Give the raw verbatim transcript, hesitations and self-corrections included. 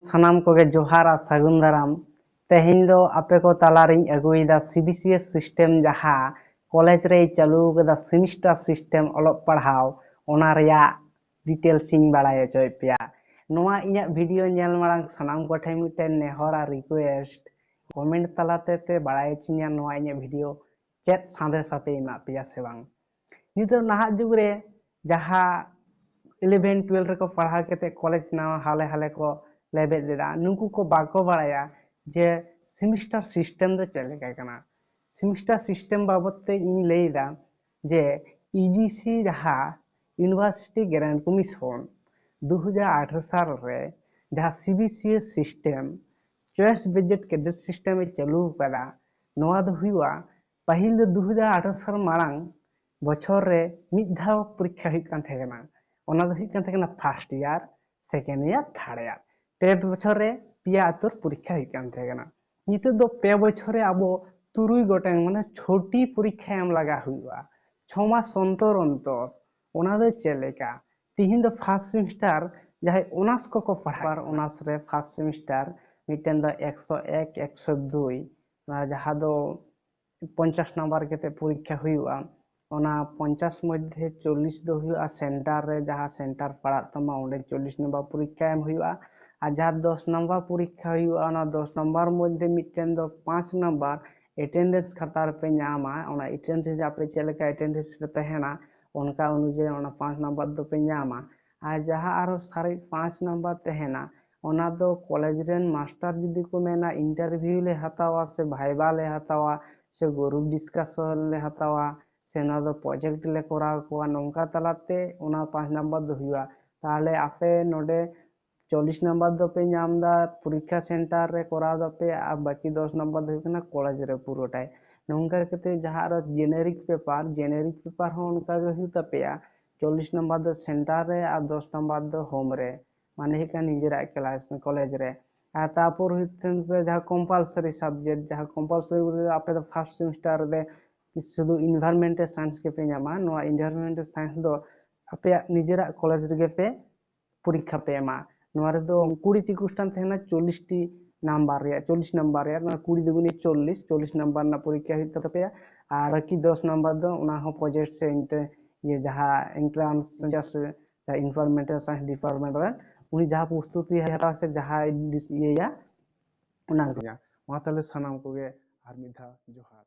ᱥᱟᱱᱟᱢ ᱠᱚᱜᱮ ᱡᱚᱦᱟᱨ ᱟᱨ ᱥᱟᱹᱜᱩᱱ ᱫᱟᱨᱟᱢ᱾ ᱛᱮᱦᱮᱧ ᱫᱚ ᱟᱯᱮ ᱠᱚ ᱛᱟᱞᱟᱨᱤᱧ ᱟᱹᱜᱩᱭᱮᱫᱟ C B S E system, ᱡᱟᱦᱟᱸ ᱠᱚᱞᱮᱡᱽ ᱨᱮᱭ ᱪᱟᱹᱞᱩ ᱟᱠᱟᱫᱟ semester system ᱚᱞᱚᱜ ᱯᱟᱲᱦᱟᱣ, ᱚᱱᱟ ᱨᱮᱭᱟᱜ details ᱤᱧ ᱵᱟᱲᱟᱭ ᱦᱚᱪᱚᱭᱮᱫ ᱯᱮᱭᱟ᱾ ᱱᱚᱣᱟ ᱤᱧᱟᱹᱜ video ᱧᱮᱞ ᱢᱟᱲᱟᱝ ᱥᱟᱱᱟᱢ ᱠᱚᱴᱷᱮᱱ ᱢᱤᱫᱴᱮᱱ ᱱᱮᱦᱚᱨ ᱟᱨ request, comment ᱛᱟᱞᱟᱛᱮ ᱯᱮ ᱵᱟᱲᱟᱭ ᱦᱚᱪᱚᱧᱟ ᱱᱚᱣᱟ ᱤᱧᱟᱹᱜ video ᱪᱮᱫ ᱥᱟᱸᱫᱮᱥ ᱟᱛᱮ ᱮᱢᱟᱜ ᱯᱮᱭᱟ ᱥᱮ ᱵᱟᱝ᱾ ᱱᱤᱛᱚᱜ ᱱᱟᱦᱟᱜ ᱡᱩᱜᱽ ᱨᱮ ᱡᱟᱦᱟᱸ eleven twelve ᱨᱮᱠᱚ ᱯᱟᱲᱦᱟᱣ ᱠᱟᱛᱮ ᱠᱚᱞᱮᱡᱽ ᱱᱟᱣᱟ ᱦᱟᱞᱮ ᱦᱟᱞᱮ ᱠᱚ ᱞᱮᱵᱮᱫ ᱞᱮᱫᱟ, ᱱᱩᱠᱩ ᱠᱚ ᱵᱟᱠᱚ ᱵᱟᱲᱟᱭᱟ ᱡᱮ semester system ᱫᱚ ᱪᱮᱫ ᱞᱮᱠᱟ ᱠᱟᱱᱟ᱾ Semester system ᱵᱟᱵᱚᱫ ᱛᱮ ᱤᱧ ᱞᱟᱹᱭᱫᱟ ᱡᱮ ᱤᱭᱩ ᱡᱤ ᱥᱤ ᱡᱟᱦᱟᱸ University Grant Commission ᱫᱩ ᱦᱟᱡᱟᱨ ᱟᱴᱷᱨᱚ ᱥᱟᱞ ᱨᱮ ᱡᱟᱦᱟᱸ C B S E system, choice based cadet system ᱮ ᱪᱟᱹᱞᱩ ᱟᱠᱟᱫᱟ, ᱱᱚᱣᱟ ᱫᱚ ᱦᱩᱭᱩᱜᱼᱟ, ᱯᱟᱹᱦᱤᱞ ᱫᱚ ᱫᱩ ᱦᱟᱡᱟᱨ ᱟᱴᱷᱨᱚ ᱥᱟᱞ ᱢᱟᱲᱟᱝ ᱵᱚᱪᱷᱚᱨ ᱨᱮ ᱢᱤᱫ ᱫᱷᱟᱣ ᱯᱚᱨᱤᱠᱠᱷᱟ ᱦᱩᱭᱩᱜ ᱠᱟᱱ ᱛᱟᱦᱮᱸ ᱠᱟᱱᱟ᱾ ᱚᱱᱟ ᱫᱚ ᱦᱩᱭᱩᱜ ᱠᱟᱱ ᱛᱟᱦᱮᱸ ᱠᱟᱱᱟ first year, second year, third year᱾ ᱯᱮ ᱵᱚᱪᱷᱚᱨ ᱨᱮ ᱯᱮᱭᱟ ᱟᱛᱚᱨ ᱯᱚᱨᱤᱠᱠᱷᱟ ᱦᱩᱭᱩᱜ ᱠᱟᱱ ᱛᱟᱦᱮᱸ ᱠᱟᱱᱟ᱾ ᱱᱤᱛᱚᱜ ᱫᱚ ᱯᱮ ᱵᱚᱪᱷᱚᱨ ᱨᱮ ᱟᱵᱚ ᱛᱩᱨᱩᱭ ᱜᱚᱴᱮᱱ, ᱢᱟᱱᱮ ᱪᱷᱚᱴᱤ ᱯᱚᱨᱤᱠᱠᱷᱟ ᱮᱢ ᱞᱟᱜᱟ ᱦᱩᱭᱩᱜᱼᱟ, ᱪᱷᱚ ᱢᱟᱥ ᱚᱱᱛᱚᱨ ᱚᱱᱛᱚᱨ᱾ ᱚᱱᱟ ᱫᱚ ᱪᱮᱫ ᱞᱮᱠᱟ? ᱛᱤᱦᱤᱧ ᱫᱚ first semester ᱡᱟᱦᱟᱸᱭ ᱚᱱᱟᱨᱥ ᱠᱚᱠᱚ ᱯᱟᱲᱦᱟᱜ, ᱚᱱᱟᱨᱥ ᱨᱮ first semester ᱢᱤᱫᱴᱮᱱ ᱫᱚ ᱮᱠᱥᱚ ᱮᱠ, ᱮᱠᱥᱚ ᱫᱩᱭ, ᱚᱱᱟ ᱡᱟᱦᱟᱸ ᱫᱚ ᱯᱚᱧᱪᱟᱥ ᱱᱟᱢᱵᱟᱨ ᱠᱟᱛᱮ ᱯᱚᱨᱤᱠᱠᱷᱟ ᱦᱩᱭᱩᱜᱼᱟ᱾ ᱚᱱᱟ ᱯᱚᱧᱪᱟᱥ ᱢᱚᱫᱽᱫᱷᱮ ᱪᱚᱞᱞᱤᱥ ᱫᱚ ᱦᱩᱭᱩᱜᱼᱟ ᱥᱮᱱᱴᱟᱨ ᱨᱮ, ᱡᱟᱦᱟᱸ ᱥᱮᱱᱴᱟᱨ ᱯᱟᱲᱟᱜ ᱛᱟᱢᱟ ᱚᱸᱰᱮ ᱪᱚᱞᱞᱤᱥ ᱱᱟᱢᱵᱟᱨ ᱯᱚᱨᱤᱠᱠᱷᱟ ᱮᱢ ᱦᱩᱭᱩᱜᱼᱟ᱾ ᱟᱨ ᱡᱟᱦᱟᱸ ᱫᱚᱥ ᱱᱟᱢᱵᱟᱨ ᱯᱚᱨᱤᱠᱠᱷᱟ ᱦᱩᱭᱩᱜᱼᱟ, ᱚᱱᱟ ᱫᱚᱥ ᱱᱟᱢᱵᱟᱨ ᱢᱚᱫᱽᱫᱷᱮ ᱢᱤᱫᱴᱮᱱ ᱫᱚ ᱯᱟᱸᱪ ᱱᱟᱢᱵᱟᱨ attendance ᱠᱷᱟᱛᱟ ᱨᱮᱯᱮ ᱧᱟᱢᱟ᱾ ᱚᱱᱟ attendance ᱟᱯᱮ ᱪᱮᱫ ᱞᱮᱠᱟ attendance ᱯᱮ ᱛᱟᱦᱮᱱᱟ, ᱚᱱᱠᱟ ᱚᱱᱩᱡᱟᱭᱤ ᱚᱱᱟ ᱯᱟᱸᱪ ᱱᱟᱢᱵᱟᱨ ᱫᱚᱯᱮ ᱧᱟᱢᱟ᱾ ᱟᱨ ᱡᱟᱦᱟᱸ ᱟᱨᱚ ᱥᱟᱨᱮᱡ ᱯᱟᱸᱪ ᱱᱟᱢᱵᱟᱨ ᱛᱟᱦᱮᱱᱟ, ᱚᱱᱟ ᱫᱚ ᱠᱚᱞᱮᱡᱽ ᱨᱮᱱ ᱢᱟᱥᱴᱟᱨ ᱡᱩᱫᱤ ᱠᱚ ᱢᱮᱱᱟ interview ᱞᱮ ᱦᱟᱛᱟᱣᱟ ᱥᱮ viva ᱞᱮ ᱦᱟᱛᱟᱣᱟ ᱥᱮ group discussion ᱞᱮ ᱦᱟᱛᱟᱣᱟ ᱥᱮ ᱱᱚᱣᱟ ᱫᱚ project ᱞᱮ ᱠᱚᱨᱟᱣ ᱠᱚᱣᱟ, ᱱᱚᱝᱠᱟ ᱛᱟᱞᱟᱛᱮ ᱚᱱᱟ ᱯᱟᱸᱪ ᱱᱟᱢᱵᱟᱨ ᱫᱚ ᱦᱩᱭᱩᱜᱼᱟ᱾ ᱛᱟᱦᱚᱞᱮ ᱟᱯᱮ ᱱᱚᱰᱮ ᱪᱚᱞᱞᱤᱥ ᱱᱟᱢᱵᱟᱨ ᱫᱚᱯᱮ ᱧᱟᱢ ᱮᱫᱟ ᱯᱚᱨᱤᱠᱠᱷᱟ ᱥᱮᱱᱴᱟᱨ ᱨᱮ ᱠᱚᱨᱟᱣ ᱫᱟᱯᱮ, ᱟᱨ ᱵᱟᱹᱠᱤ ᱫᱚᱥ ᱱᱟᱢᱵᱟᱨ ᱫᱚ ᱦᱩᱭᱩᱜ ᱠᱟᱱᱟ ᱠᱚᱞᱮᱡᱽ ᱨᱮ ᱯᱩᱨᱟᱹᱴᱟᱭ᱾ ᱱᱚᱝᱠᱟ ᱠᱟᱛᱮ ᱡᱟᱦᱟᱸ ᱟᱨᱚ generic paper, generic paper ᱦᱚᱸ ᱚᱱᱠᱟ ᱜᱮ ᱦᱩᱭᱩᱜ ᱛᱟᱯᱮᱭᱟ᱾ ᱪᱚᱞᱞᱤᱥ ᱱᱟᱢᱵᱟᱨ ᱫᱚ ᱥᱮᱱᱴᱟᱨ ᱨᱮ ᱟᱨ ᱫᱚᱥ ᱱᱟᱢᱵᱟᱨ ᱫᱚ ᱦᱳᱢ ᱨᱮ, ᱢᱟᱱᱮ ᱦᱩᱭᱩᱜ ᱠᱟᱱᱟ ᱱᱤᱡᱮᱨᱟᱜ ᱠᱞᱟᱥ ᱠᱚᱞᱮᱡᱽ ᱨᱮ᱾ ᱟᱨ ᱛᱟᱨᱯᱚᱨ ᱦᱩᱭᱩᱜ ᱠᱟᱱ ᱛᱟᱯᱮᱭᱟ ᱡᱟᱦᱟᱸ compulsory subject, ᱡᱟᱦᱟᱸ compulsory ᱨᱮ ᱟᱯᱮ ᱫᱚ first semester ᱨᱮ ᱥᱩᱫᱷᱩ environmental science ᱜᱮᱯᱮ ᱧᱟᱢᱟ᱾ ᱱᱚᱣᱟ environmental science ᱫᱚ ᱟᱯᱮᱭᱟᱜ ᱱᱤᱡᱮᱨᱟᱜ ᱠᱚᱞᱮᱡᱽ ᱨᱮᱜᱮ ᱯᱮ ᱯᱚᱨᱤᱠᱠᱷᱟ ᱯᱮ ᱮᱢᱟ᱾ ᱱᱚᱣᱟ ᱨᱮᱫᱚ ᱠᱩᱲᱤ ᱴᱤ ᱠᱚᱥᱪᱟᱱ ᱛᱟᱦᱮᱱᱟ, ᱪᱚᱞᱞᱤᱥ ᱴᱤ ᱱᱟᱢᱵᱟᱨ ᱨᱮᱭᱟᱜ, ᱪᱚᱞᱞᱤᱥ ᱱᱟᱢᱵᱟᱨ ᱨᱮᱭᱟᱜ, ᱚᱱᱟ ᱠᱩᱲᱤ ᱫᱩᱜᱩᱱᱤ ᱪᱚᱞᱞᱤᱥ, ᱪᱚᱞᱞᱤᱥ ᱱᱟᱢᱵᱟᱨ ᱨᱮᱱᱟᱜ ᱯᱚᱨᱤᱠᱠᱷᱟ ᱦᱩᱭᱩᱜ ᱛᱟᱯᱮᱭᱟ᱾ ᱟᱨ ᱵᱟᱹᱠᱤ ᱫᱚᱥ ᱱᱟᱢᱵᱟᱨ ᱫᱚ ᱚᱱᱟ ᱦᱚᱸ ᱯᱨᱚᱡᱮᱠᱴ ᱥᱮ ᱤᱱᱴᱟᱨ ᱤᱭᱟᱹ ᱡᱟᱦᱟᱸ ᱮᱱᱴᱨᱟᱱᱥ ᱥᱮ ᱤᱱᱵᱷᱟᱨᱢᱮᱱᱴᱟᱞ ᱥᱟᱭᱮᱱᱥ ᱰᱤᱯᱟᱨᱴᱢᱮᱱᱴ ᱨᱮ ᱩᱱᱤ ᱡᱟᱦᱟᱸ ᱯᱨᱚᱥᱛᱩᱛᱤ ᱦᱟᱛᱟᱣᱟ ᱥᱮ ᱡᱟᱦᱟᱸᱭ ᱤᱭᱟᱹᱭᱟ, ᱚᱱᱟ ᱠᱚ᱾ ᱢᱟ ᱛᱟᱦᱞᱮ ᱥᱟᱱᱟᱢ ᱠᱚᱜᱮ ᱟᱨ ᱢᱤᱫ ᱫᱷᱟᱣ ᱡᱚᱦᱟᱨ᱾